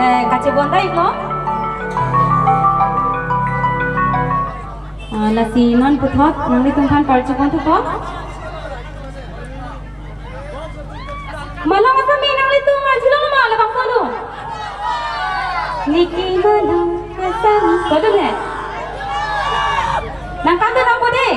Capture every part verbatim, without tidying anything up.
Eh, kachebon ta iklo. Ah, lasi non puthot nanglitum aphan parchebon thupo. Malong asami nanglitum arjulong ma labangso alun? Niki malong asami. Kodun he. Nangkantun nangpo dei.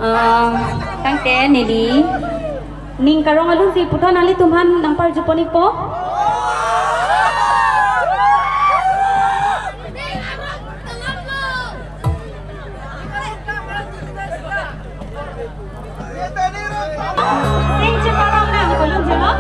Ah, tangte neli ning karong alun si puthot nanglitum aphan nangparjuponpo. Sing cheparong nang, kolum jalo.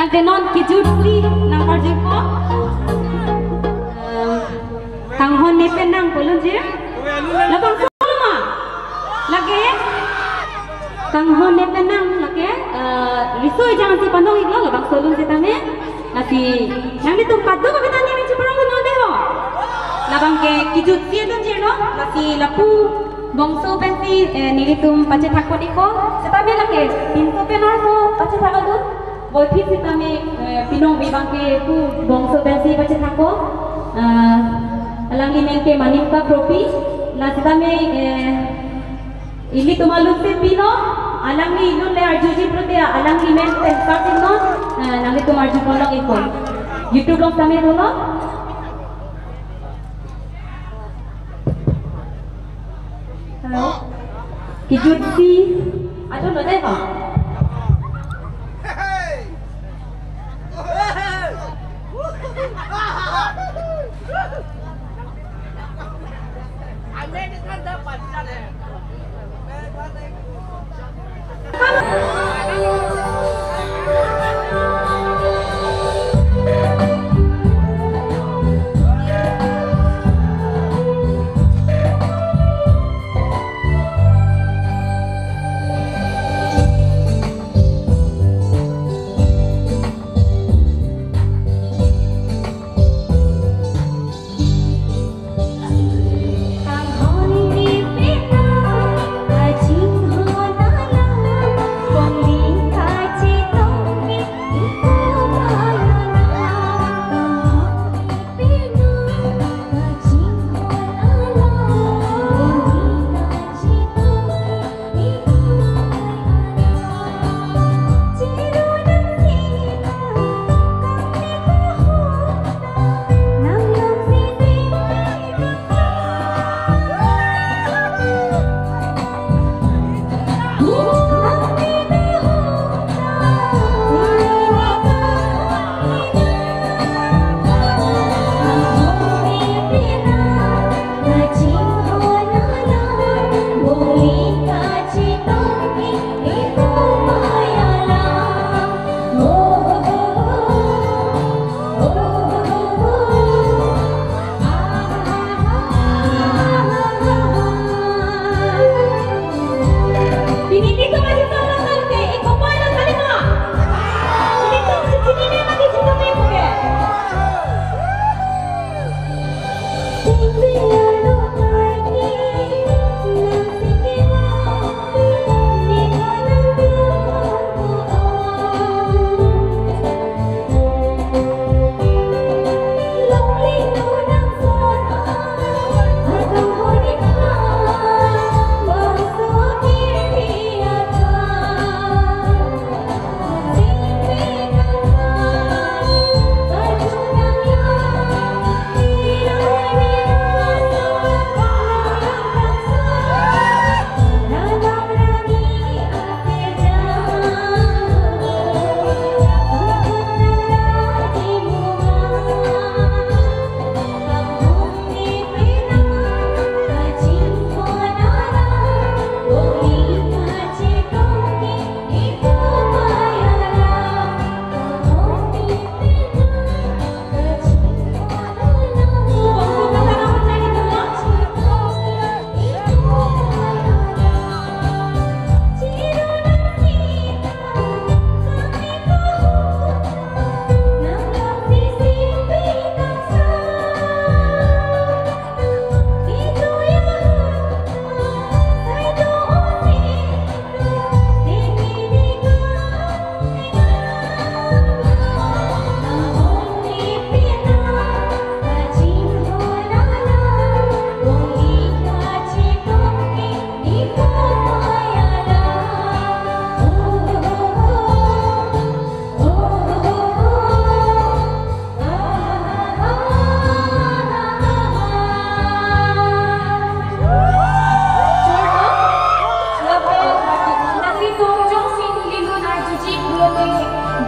Te non kejut si nangkarjupo. Eh, kanghon ne penang pulo je. Labangso ma. Lake. Kanghon ne penang lake. Eh, riso ejang si panong iklo labangso alun setame. Lasi nanglitum kadokave ta ne chiparong non dei ho. Labang ke kejut si alun je no. Lasi lapu bongso pensi, eh, nelitum pachethak pon ikpo. Setame lake pinso pen arso pachethak alun. Bolphit sitame, eh, pinong bibang ke pu bongso pensi pachethakpo. Ah, alangli men ke Manika Kropi. La sitame, eh, ilitum alun si pilo, alangli alun le arjuji pulote alangli men pen pasin non, eh, nanglitum arju ponlong ikpo. YouTube along sitame dolo. Hello. Kejut si. Aduh, no deh, Pak.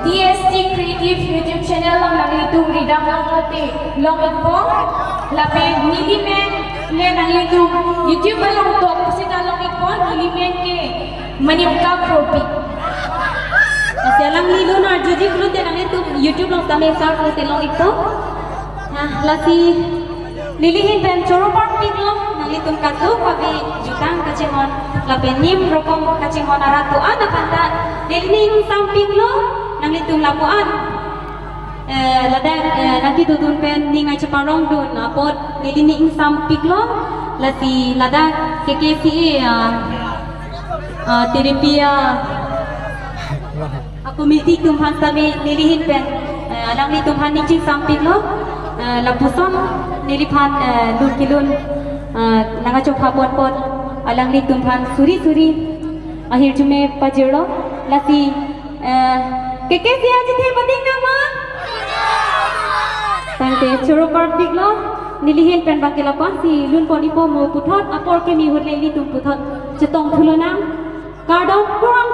D S T Creative YouTube channel along nanglitum ridam long lote long ikpo. Lapen neli men le nanglitum YouTube along tok pusita long ikpo, neli men ke Manika Kropi. Lasi alangli alun Jik lote nanglitum YouTube along tame search lote long-ikpo. Nah, lasi neli ahin pen choro parpiklo, nanglitum kadokave jutang kachinghon lapen nim rokom kachinghon arat do-an aphanta neli ning sampiklo, nanglitum lapu-an eh, ladak, eh, nangkedodun pen ning acheparongdun apot neli ning sampiklo, lasi ladak K K C A, ah, ah, T D P, ah, ah, committee atum aphan tame neli ahin pen, eh, alanglitum aphan ning chingsampiklo, eh, lapuson neliphan, eh, lun kelun, eh, nangkachopha ponpon alanglitum aphan suri suri ahirjume pajirlo, lasi, eh, K K C A achethe pading nang ma? Tangte choro parpiklo, neli ahin pen bangke lapu-ansi lun pon-ikpo mo puthot, apor keme ahut le ilitum puthot chetong thu lonang. Kardom, kurang